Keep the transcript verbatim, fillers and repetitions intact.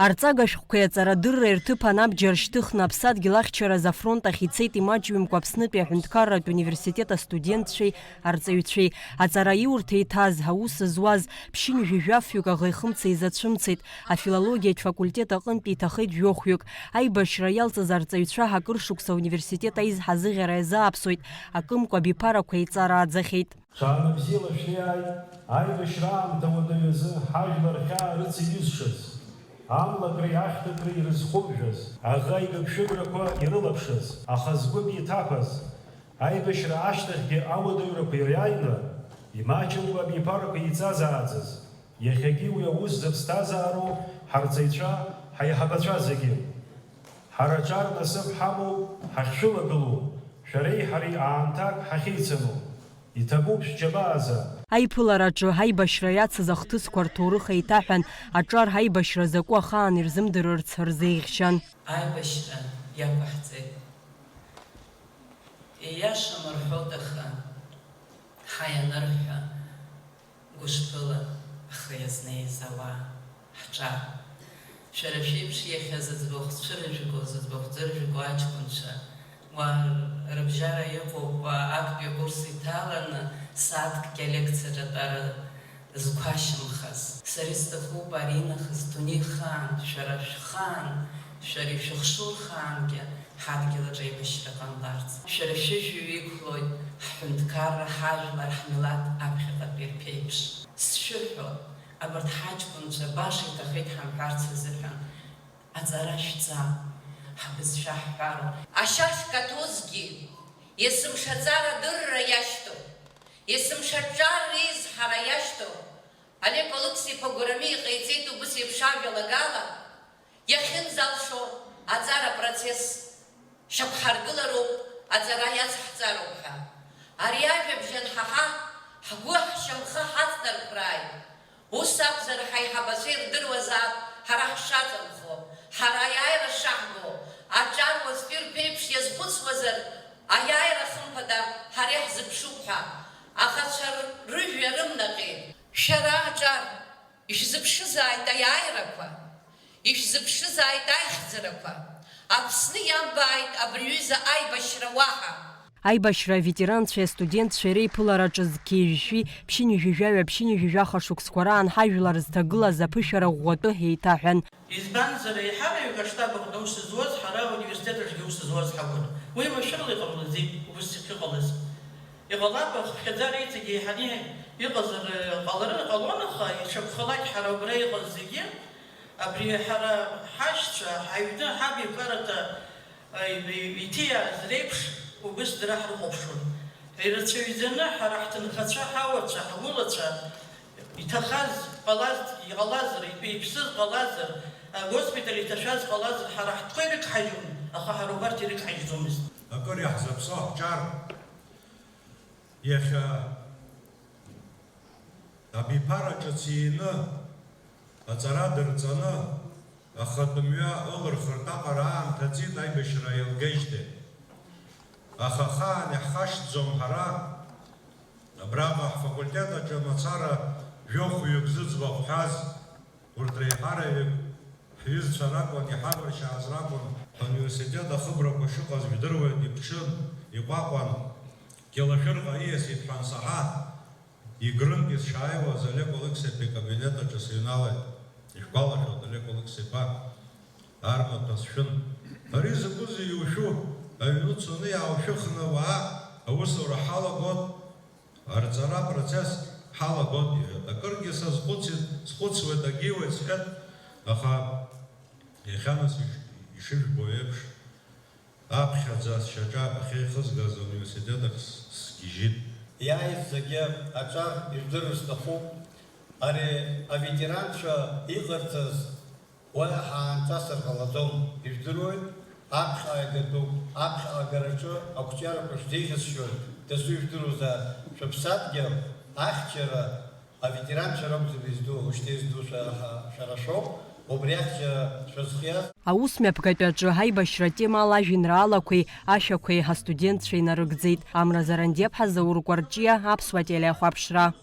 Арҵага шәҟәқәеи аҵарадырреи рҭыԥан абџьар шьҭыхны аԥсадгьыл ахьчараз афронт ахь ицеит имаҷҩымкәа Аԥснытәи аҳәынҭқарратә университет астудентцәеи арҵаҩцәеи. Аҵараиурҭа иҭаз, аус зуаз, ԥшьынҩажәи жәафҩык аӷа ихымца изацәымцеит. Афилологиатә факультет аҟынтә иҭахеит жәохәҩык. Аибашьра иалҵыз арҵаҩцәа акыр шықәса ауниверситет аизҳазыӷьара иазааԥсоит, акымкәа абиԥарақәа еиҵарааӡахьеит. Ҽаанбзиала шәнеи ааит, аибашьра аамҭа уадаҩы азы ҳажәлар хьаа рыци изшаз, амлакреи ахьҭакреи ирызхәымжәаз, аӷа игыгшәыграқәа ирылаԥшыз, аха згәы биҭақәаз, аибашьра ашьҭахьгьы ауадаҩрақәа ириааины, имаҷымкәа абиԥарақәа еиҵазааӡаз, иахьагьы уи аус зыԥсҭазаароу ҳарҵаҩцәа, ҳаиҳабацәа зегьы. Ҳара аҿар насыԥ ҳамоуп, ҳахьшәылагылоу, шәареи ҳареи аамҭак ҳахьеицану. Иҭабуп шәџьабаазар. Аиԥылараҿы аибашьра иацыз ахҭысқәа рҭоурых еиҭаҳәан, аҿар аибашьра закәу ахаан ирзымдырырц рзеиӷьшьан. Аибашьра иақәаҳҵеит. Ииашам рҳәоит, аха ҳа ианырҳәа, гәышԥыла ахы иазнеиз ауаа, ҳҿар. Шәара шәеиԥш иахьа зыӡбахә цәырыжәго, зыӡбахә ӡыржәго аҷкәынцәа, уа рыбжьара иҟоуп, актәи акурс иҭаланы сааҭкгьы алекциаҿы атәара зқәашьымхаз. Сара исҭахуп аринахыс дунеихаан, шәара шәхаан, шәара ишәыхшоу рхаангьы ҳадгьыл аҿы аибашьра ҟамларц. Шәара шәыжәҩа иқәлоит ҳҳәынҭқарра, ҳажәлар, ҳмилаҭ аԥхьаҟатәи рԥеиԥш. Сшәыҳәо, абарҭ ҳаҷкәынцәа баша иҭахеит ҳамҳәарц азыҳәан, аҵара шәҵа, ҳбызшәа ҳҳәароуп. Ашьа шкаҭозгьы, есымша аҵара адырра иашьҭоуп, есымша аҿар реизҳара иашьҭоуп. Олег Алықьса-иԥа Гәырами иҟаиҵеит убыс еиԥш ажәалагала, иахьынӡалшо аҵара апроцесс шьақәҳаргылароуп, аҵара иацҳҵароуп ҳәа. Ари ажәабжь анҳаҳа, ҳгәы ҳшьамхы ҳаҵнарԥрааит. Ус акәзар, ҳаиҳабацәа ирдыруазаап ҳара ҳшаҵанхо, ҳара аиааира шаҳго, аҿар уаҵәтәи рԥеиԥш иазхәыцуазар, аиааира хымԥада ҳара иаҳзыԥшуп ҳәа, аӷацәа рыжәҩа рымнаҟьеит. Шәара аҿар, ишәзыԥшызааит аиааирақәа, ишәзыԥшызааит аихьӡарақәа, Аԥсны иамбааит абри аҩыза аибашьра уаҳа! Аибашьра аветеранцәеи астудентцәеи реиԥылараҿы зқьи жәшәи, ԥшьынҩажәи жәаҩа, ԥшьынҩажәи жәаха шықәсқәа раан ҳажәлар зҭагылаз аԥышәара ӷәӷәатәы еиҭаҳәан. Избанзар, еиҳараҩык аштаб аҟны аус зуаз ҳара ауниверситет аҿгьы аус зуаз ҳакәын. Уи машәырла иҟамлаӡеит, убыс иахьыҟалаз. Иҟалап, ахыԥхьаӡара иҵегь еиҳаны иҟазар, ҟаларын, ҟалон, аха иҽакәхалак ҳара убра иҟаз зегьы, абри ҳара ҳашьцәа, ҳаҩны, ҳабиԥарата, иҭиааз реиԥш, убыс дара ҳрыхәаԥшуан. Ирацәаҩӡаны ҳара ҳҭынхацәа, ҳауацәа, ҳгәылацәа, иҭахаз ҟалазҭгьы, иҟалазар, итәы-иԥсыз ҟалазар, агоспиталь иҭашәаз ҟалазар, ҳара ҳтәқәа ирыгҳажьуан, аха ҳара убарҭ ирыгҳажьӡомызт. Акыр иаҳзаԥсо ҳҿар, иахьа абиԥара ҿыц иины, аҵара дырҵаны, ахатә мҩа ылырхыртә аҟара аамҭа ҵит аибашьра еилгеижьҭеи. Аха ахаан иаҳхашҭӡом ҳара, абраҟа ҳфакультет аҿы мацара жәохәҩык зыӡбахә ҳәаз, урҭ реиҳараҩык ҳҩызцәа ракәын, иҳавыршьааз ракәын. Ҳуниверситет ахыбрақәа шыҟаз жәдыруеит, иԥҽын, иҟәаҟәан, Кьалашәырҟа ииасит ҳәа ансаҳа, Егрынтәи сшааиуаз Олег Алықьса-иԥа икабинет аҿы сыҩналеит. Ишәгәалашәоит, Олег Алықьса-иԥа армаҭәа сшәын. Ари закәызеи иушәу? Аҩны цоны иаушәыхны ауаа аусура ҳалагон, арҵара процесс ҳалагон, иҳәеит. Акыргьы сазхәыцит, схәыцуеит, агьиуеит сҳәеит, аха иахьа нас иш-, ишыжәбо еиԥш, аԥхьаӡа сшьаҿа ахьеихызгаз ауниверситет ахь с-, сгьежьит. Иааиз зегьы аҿар ижәдырыр сҭахуп. Ари аветеранцәа иҟарҵаз уаҳа аанҿасыр ҟалаӡом, ижәдыруеит, аԥхьаҟа иагатәуп, аԥхьаҟа агараҿы ақәҿиарақәа шәзеиӷьасшьоит, дасу ижәдыруазаап, шәыԥсадгьыл ахьчара Аветеранцәа ракәӡам изду, ушьҭа изду шәара, шәара шәоуп, убри ахьчара шәызхиаз. Аус мҩаԥгатәи аҿы аибашьра атемала ажәеинраалақәеи ашәақәеи астудентцәа инарыгӡеит. Амра Зарандиаԥҳа, Заур Кәарҷиа, Аԥсуа телеахәаԥшра.